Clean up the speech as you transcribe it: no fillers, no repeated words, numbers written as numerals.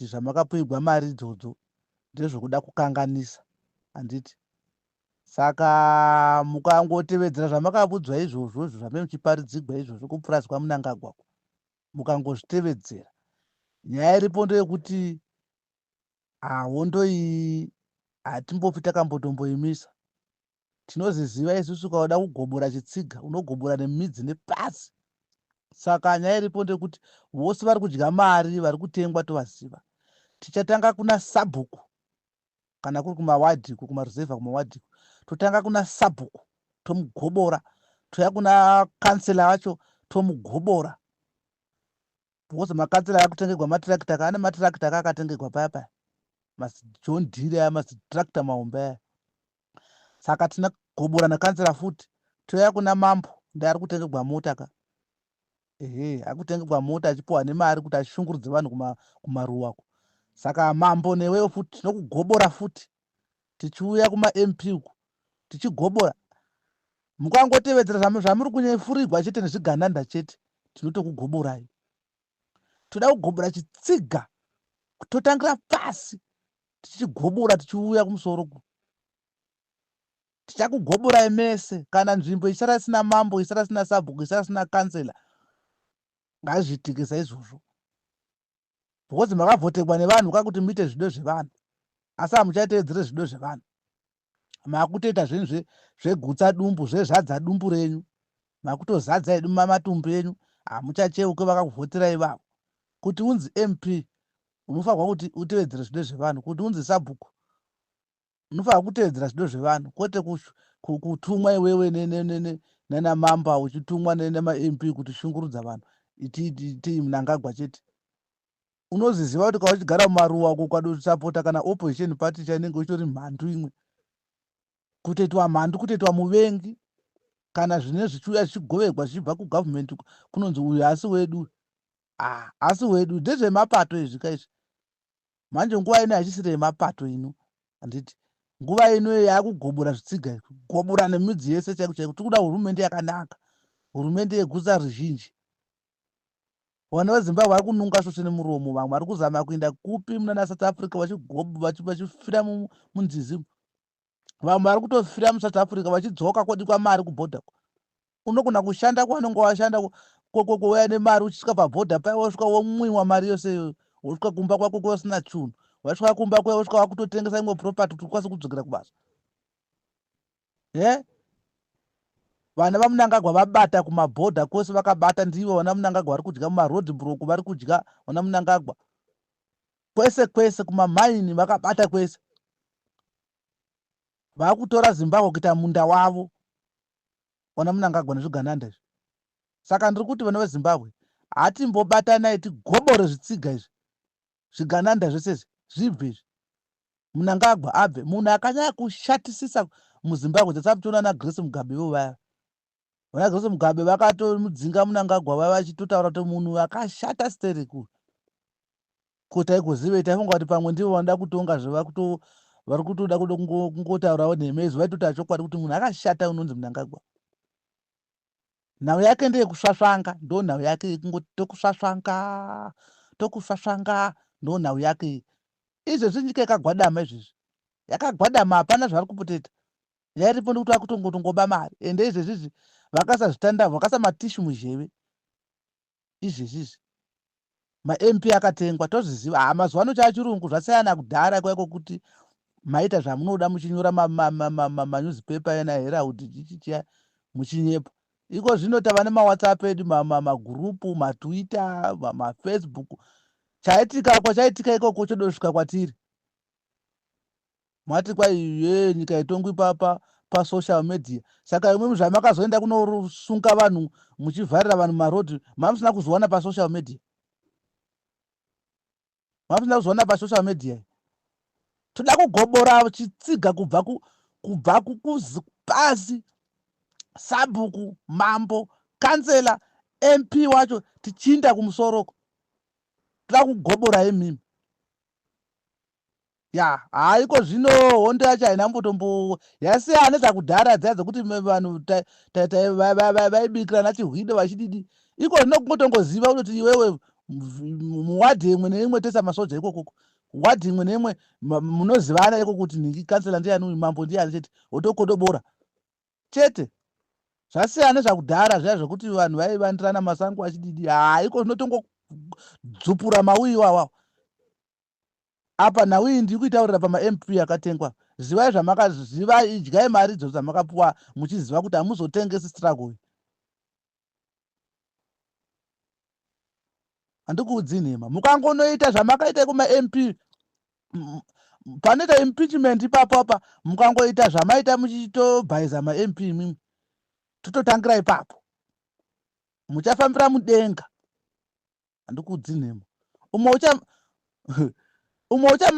Zvamakapuigwa mari idzodzo ndezvokuda kukanganisa, handiti? Saka mukangotevedzera zvamakavudzwa izvozvo izvo zvame muchiparidzigwa izvozvo kupurazi kwaMunangagwa, mukangozvitevedzera, nyaya iripo ndeyekuti hondo iyi hatimbofi takambotomboimisa. Tinoziziva isusu, ukauda kugobora chitsiga unogobora nemidzi nepasi. Saka nyaya iripo ndekuti vose vari kudya mari, vari kutengwa, tovaziva. Tichatanga kuna sabhuku, kana kuri kumawadhiku, kumaruzevha, kumawadhiku, totanga kuna sabhuku tomugobora, toya kuna kansela wacho tomugobora, because makansela akutengegwa matirakita ka, ane matirakita ka akatengegwa paya paya, maJohn Deere aya, mazitractor mahombe aya. Saka tina gobora nakansela futi, toya kuna mambo, ndiari kutengegwa mota ka. Ehe, akutengegwa mota achipiwa nemari kuti ashungurudze vanhu kumaruwako. Saka mambo newewo futi tinokugobora futi, tichiuya kumaMP uku tichigobora. Mukangotevedzera zvamuri kunyefurigwa chete nezvigananda chete, tinotokugoborai. Toda kugobora chitsiga, totangira pasi tichigobora tichiuya kumusoro. Tichakugoborai mese. Kana nzvimbo isara isina mambo, isara isina sabhuku, isara isina kansela, ngazviitike saizvozvo, because makavhotekwa nevanhu kakuti muite zvido zvevanhu, asi hamuchateedzere zvido zvevanhu. Makutoita zvinhu zvegutsa dumbu, zvezvadza dumbu renyu, makutozadza edu matumbu enyu. Hamuchacheuke vakakuvhoterai ivavo. Kuti unzi MP unofanirwa kuti utevedzere zvido zvevanhu. Kuti unzi sabhuku unofanira kutevedzera zvido zvevanhu, kwete kutumwa iwewe nanamamba, uchitumwa nemaMP kuti shungurudza vanhu, iti Mnangagwa chete. Unoziziva kuti kauchigara mumaruwa uko, ukadosapota kana opposition party chainenge uchitori mhandu imwe, kutoitwa mhandu, kutoitwa muvengi. Kana zvine zvichiuya zvichigovegwa zvichibva kugavhumendi, kunonzi uyu asi wedu, ah, asi wedu. Ndezvemapato izvi kaizvi. Manje nguva ino hachisiri yemapato ino, handiti? Nguva ino yaakugobora zvitsiga izvi, kugobora nemidzi yese chaiko chaiko. Tiri kuda hurumende yakanaka, hurumende yegutsa ruzhinji. Vana veZimbabwe vari kununga svosve nemuromo. Vamwe vari kuzama kuenda kupi, munana South Africa, vachifira munzizi. Vamwe vari kutofira muSouth Africa, vachidzoka kodikwa mari kubhodha. Unogona kushanda kwaunenge washanda, kwouya nemari, uchisvika pabhodha paya wasvika womwiwa mari yose iyoyo. Wosvika kumba kwako kwasina chunhu. Wasvika kumba kwaya, wasvika wakutotengesa imwe property kuti ukwanise kudzokera kubasa. Ye vana vaMunangagwa vabata kumabhodha kwose, vakabata. Ndivo vana Munangagwa vari kudya mumaroad block, vari kudya vana Munangagwa kwese kwese, kumamaini vakabata kwese. Vakutora Zimbabwe kuita munda wavo, vana Munangagwa nezvigananda izvi. Saka ndiri kuti vana veZimbabwe, hatimbobatanai tigobore zvitsiga izvi, zvigananda zvese izvi zvibve izvi, Munangagwa abve. Munhu akanyanya kushatisisa muZimbabwe dzatsamuchiona naGrace Mugabe ivo vaya. Vana Grace Mugabe vakatomudzinga Munangagwa vaya, vachitotaura kuti munhu akashata stereki. Ko taigozivei? Taifunga kuti pamwe ndivo vanoda kutonga zve, vari kutoda kuda kungotaurawo nhema izvo. Vaitotaura chokwadi kuti munhu akashata unonzi Munangagwa. Nhau yake ndeyekusvasvanga, ndo nhau yake yekungoti tokusvasvanga, tokusvasvanga, ndo nhau yake. Izvezvi nyika yakagwadama, izvezvi yakagwadama, hapana zvavari kupotoita. Nyaya iripo ndekuti vakutongotongoba mari. Ende izvezvizvi vakasa zvitandavhu, vakasa matishu muzheve. Izvezvizvi maMP akatengwa, tozviziva. Ha, mazuva ano chaachirungu, zvasiyana kudhara kwaiko kuti maita zvamunoda muchinyora manewspaper ena Herald chichichiya muchinyepa. Iko zvino tava nemaWhatsApp edu, magurupu, maTwitter, maFacebook. Chaitika kwachaitika ikoko chodosvika kwatiri. Mati kwai ye nyika itongwi pasocial media. Saka imwimwi zvamakazoenda kunosunga vanhu, muchivharira vanhu marodhi, mamusina kuzowana pasocial media? Mamusina kuzoona pasocial media? Toda kugobora chitsiga kubva pasi, sabhuku, mambo, kansela, MP wacho, tichiinda kumusoroko. Toda kugobora imimi. Ya, haiko zvino hondo yacho haina mbotombo yasiyana nezvakudhara dziya dzekuti vanhu vaibikirana chihwido vachididi. Iko zvino kungotongoziva kutoti iwewe. Muwadhi imwe neimwe toisa masoja ikokoko. Wadhi imwe neimwe munozivana iko kuti nhingi kansela ndiyani, uyu mambo ndiyani chete, wotokodobora chete. Zvasiyana nezvakudhara zviya zvekuti vanhu vaivandirana masango achididi. Haa, iko zvinotongodzupura mauyi iwawawo. Apa nhau iyi ndiri kuitaurira pamaMP akatengwa. Zivai zvamakaziva, idyai mari idzo dzamakapuwa muchiziva kuti hamuzotengesi struggle iyi. Handikuudzi nhema. Mukangonoita zvamakaita kumaMP panoita impeachment ipapo apa, mukangoita zvamaita muchitobhaiza maMP imimi, tototangira ipapo, muchafambira mudenga. Handikuudzi nhema. Umwe ucha umwe ucha.